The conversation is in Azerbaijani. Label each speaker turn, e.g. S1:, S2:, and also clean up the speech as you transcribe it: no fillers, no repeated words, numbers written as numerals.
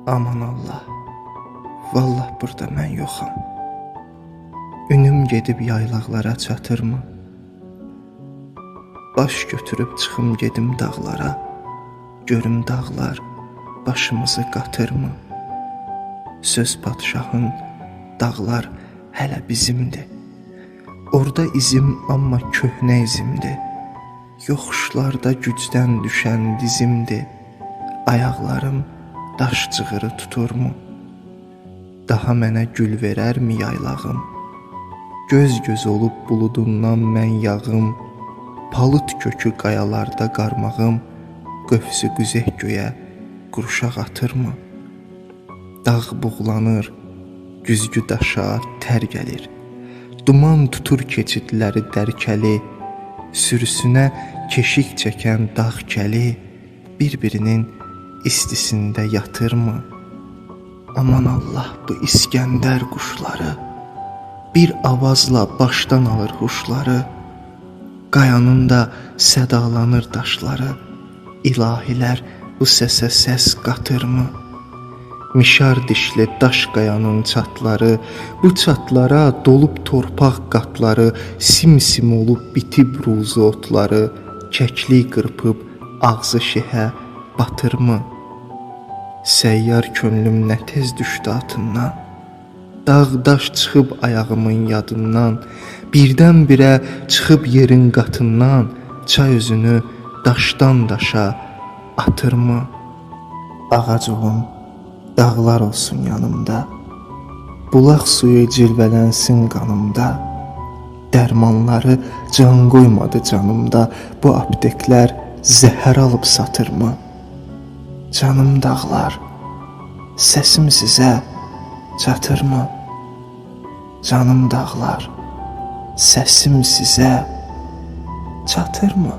S1: Aman Allah, vallah burada mən yoxam. Ünüm gedib yaylaqlara çatırmı? Baş götürüb çıxım gedim dağlara, görüm dağlar başımızı qatırmı? Söz padşahın, dağlar hələ bizimdir. Orda izim amma köhnə izimdir. Yoxuşlarda gücdən düşən dizimdir. Ayaqlarım daş cığırı tuturmu? Daha mənə gül verərmi yaylağım? Göz-göz olub buludundan mən yağım, palıd kökü qayalarda qarmağım, qövsü qüzeh göyə qurşaq atırmı? Dağ buğlanır, güzgü daşa tər gəlir. Duman tutur keçidləri dərkəli, sürüsünə keşik çəkən dağ kəli bir-birinin istisində yatırmı? Aman Allah, bu İskəndər quşları bir avazla başdan alır huşları. Qayanın da sədalanır daşları. İlahilər bu səsə səs qatırmı? Mişar dişli daş qayanın çatları, bu çatlara dolub torpaq qatları, simsim olub bitib ruzu otları, kəklik qırpıb ağzı şehə batırmı? Səyyar könlüm nə tez düşdü atından. Dağ daş çıxıb ayağımın yadından, birdən-birə çıxıb yerin qatından, çay özünü daşdan daşa atırmı? Ağac olum, dağlar olsun yanımda, bulaq suyu cilvələnsin qanımda. Dərmanları can qoymadı canımda, bu apteklər zəhər alıb satırmı? Canım dağlar, səsim sizə çatırmı? Canım dağlar, səsim sizə çatırmı?